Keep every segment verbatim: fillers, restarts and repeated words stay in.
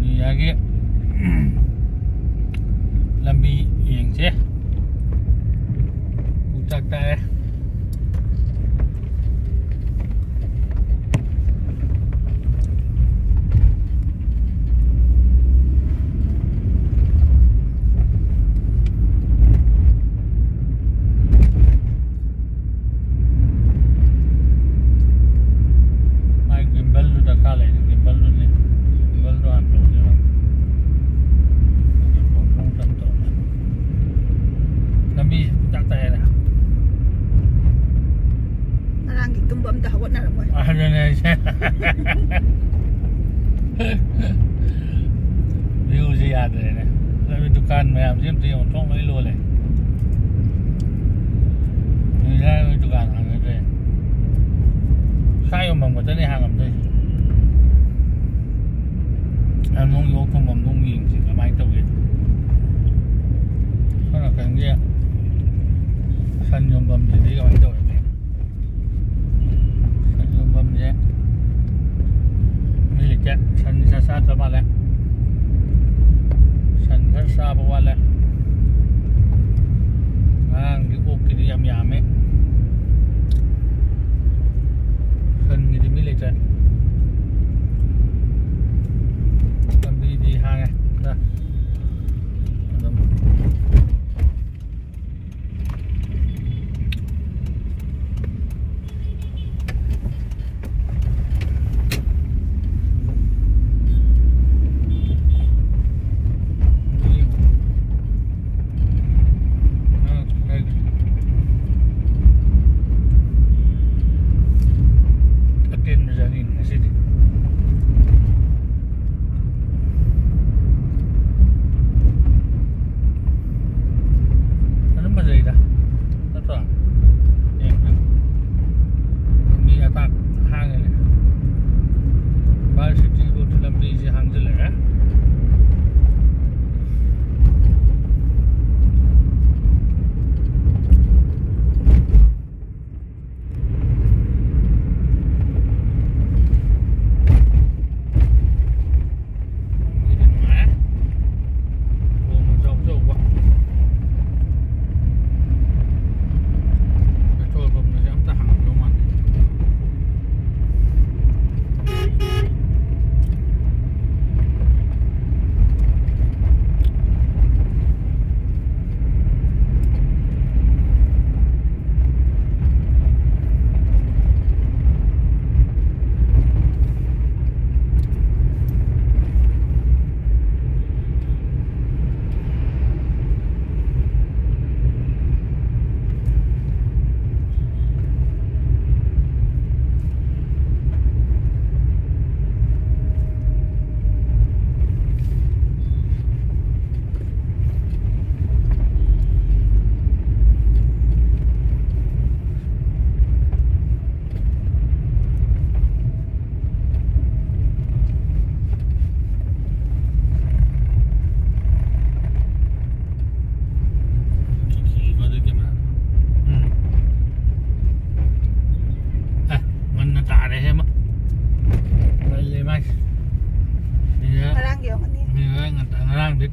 ꯅꯤꯌꯥꯒꯤ ꯂꯝꯕꯤ ꯌꯦꯡꯁꯦ꯫ ꯄꯨꯡ ꯇꯥꯛ ꯇꯥꯛꯑꯦ꯫ ꯃꯥꯏ ꯒꯤꯝꯕꯜꯗꯨ ꯗꯔꯀꯥꯔ ꯂꯩꯔꯦ, ꯒꯤꯝꯕꯜꯗꯨꯅꯤ꯫ ꯒꯤꯝꯕꯜꯗꯣ ꯍꯥꯟꯅ ꯇꯧꯁꯤꯔ꯫ ꯑꯗꯨ ꯐꯣꯟꯗꯣ ꯑꯃꯨꯛꯇꯪ ꯇꯧꯔꯁꯤ꯫ ꯂꯝꯕꯤ ꯇꯥꯛ ꯇꯥꯛꯑꯦꯅꯦ꯫ ꯉꯔꯥꯡꯒꯤ ꯇꯨꯝꯕ ꯑꯝꯇ ꯍꯧꯒꯠꯅꯔꯝꯃꯣꯏ꯫ ꯑꯗꯨꯅꯦ ꯑꯩꯁꯦ꯫ ꯚ꯭ꯌꯨꯁꯦ ꯌꯥꯗ꯭ꯔꯦꯅꯦ꯫ ꯂꯝꯕꯤ ꯗꯨꯀꯥꯟ ꯃꯌꯥꯝꯁꯦ ꯑꯝꯇ ꯌꯦꯡꯉꯣ, ꯊꯣꯡ ꯂꯣꯏ ꯂꯣꯜꯂꯦ꯫ ꯅꯨꯃꯤꯗꯥꯡ ꯗꯨꯀꯥꯟ ꯍꯥꯡꯅꯗ꯭ꯔꯦ꯫ ꯁꯥ ꯌꯣꯟꯐꯝ ꯈꯛꯇꯅꯦ ꯍꯥꯡꯉꯝꯗꯣꯏꯁꯦ꯫ ꯑꯗꯨ ꯅꯣꯡ ꯌꯣꯛ ꯊꯣꯡꯐꯝꯗꯣ ꯑꯃꯨꯛ ꯌꯦꯡꯁꯤ ꯀꯃꯥꯏꯅ ꯇꯧꯒꯦ꯫ ꯁꯣꯝ ꯅꯥꯀꯟꯒꯤ ꯁꯟ ꯌꯣꯟꯐꯝꯁꯤꯗꯤ ꯀꯃꯥꯏꯅ ꯇꯧꯔꯒꯦ? ꯁꯟ ꯌꯣꯟꯐꯝꯁꯦ ꯃꯤ ꯂꯩꯇꯦ꯫ ꯁꯟ ꯈꯔ ꯆꯥꯗ꯭ꯔ ꯃꯥꯜꯂꯦ꯫ ꯁꯟ ꯈꯔ ꯆꯥꯕ ꯋꯥꯠꯂꯦ꯫ ꯉꯔꯥꯡꯗꯤ ꯑꯣꯛꯀꯤꯗꯤ ꯌꯥꯝ ꯌꯥꯝꯃꯦ꯫ ꯁꯟꯒꯤꯗꯤ ꯃꯤ ꯂꯩꯇ꯭ꯔꯦ꯫ ꯂꯝꯕꯤꯗꯤ ꯍꯥꯡꯉꯦ ꯈꯔ ꯑꯗꯨꯝ꯫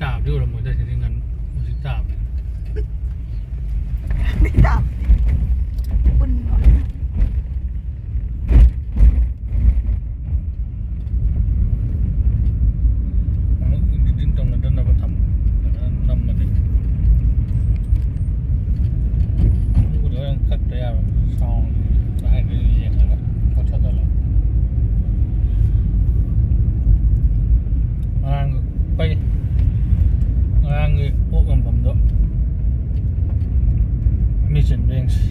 ꯇꯥꯕꯗꯤ ꯑꯣꯏꯔꯝꯃꯣꯏꯗ, ꯁꯤꯗꯤ ꯉꯟ-, ꯍꯧꯖꯤꯛ ꯇꯥꯕꯅꯤ꯫ ꯑꯃꯨꯛ editing ꯇꯧꯅꯗꯅꯕ ꯊꯝ-, ꯀꯩꯅꯣ ꯅꯝꯕꯅꯦ꯫ ꯑꯗꯨꯕꯨꯗꯤ ꯍꯣꯔꯦꯟ ꯀꯛꯇ ꯌꯥꯔꯣꯏ꯫ Sound ꯀꯗꯥꯏꯗ ꯌꯦꯡꯉꯒ ꯀꯛꯊꯠꯂꯒ꯫ ꯉꯔꯥꯡ ꯑꯩꯈꯣꯏ ꯉꯔꯥꯡꯒꯤ ꯑꯣꯛ ꯌꯣꯟꯐꯝꯗꯣ ꯃꯤ ꯆꯤꯟꯕ ꯌꯦꯡꯁꯤ꯫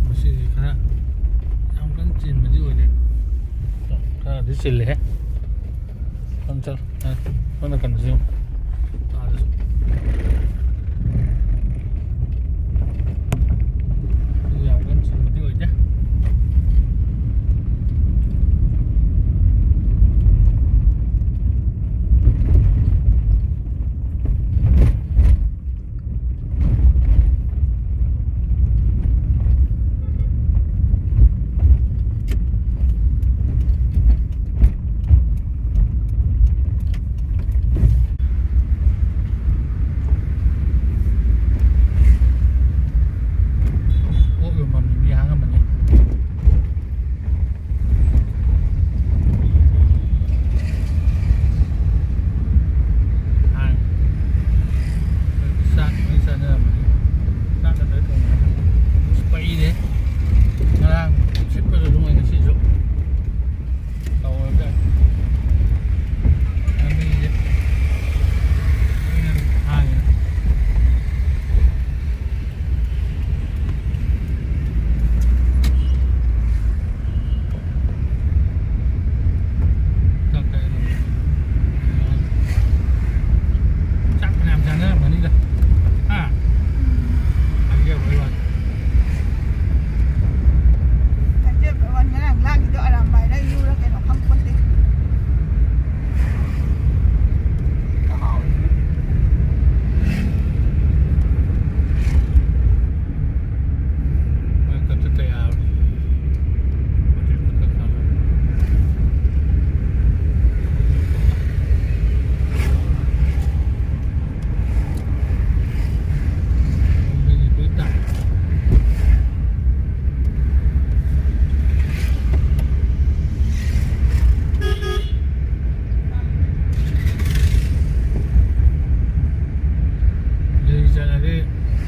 ꯉꯁꯤꯗꯤ ꯈꯔ ꯌꯥꯝ ꯀꯟꯅ ꯆꯤꯟꯕꯗꯤ ꯑꯣꯏꯗꯦ꯫ ꯈꯔꯗꯤ ꯆꯤꯜꯂꯦꯍꯦ꯫ ꯆꯠꯂꯣ, ꯆꯠꯂꯣ꯫ ꯑ, ꯁꯣꯝ ꯅꯥꯀꯟꯗꯁꯨ ꯌꯦꯡꯉꯨ꯫ ꯑꯥꯗꯁꯨ꯫ ꯌꯥꯝ ꯀꯟꯅ ꯆꯤꯟꯕꯗꯤ ꯑꯣꯏꯗꯦ꯫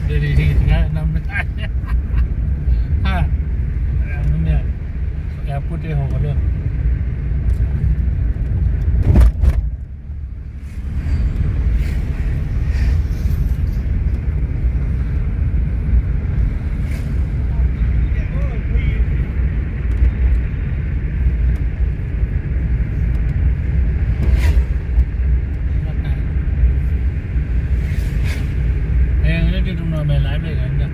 ꯗꯦꯜꯂꯤꯗꯒꯤ ꯊꯤꯒꯥꯏꯔ ꯅꯝꯃꯦ꯫ ꯍꯥ? ꯌꯥꯝ ꯅꯝ ꯌꯥꯔꯦ꯫ ꯑꯦꯌꯥꯔꯄꯣꯔꯠꯇꯩ ꯍꯧꯒꯠꯂꯣ꯫ ꯍꯌꯦꯡꯗꯤ ꯑꯗꯨꯝ ꯅꯣꯔꯃꯦꯜ ꯂꯥꯏꯐ ꯂꯩꯈ꯭ꯔꯅꯤꯗ꯫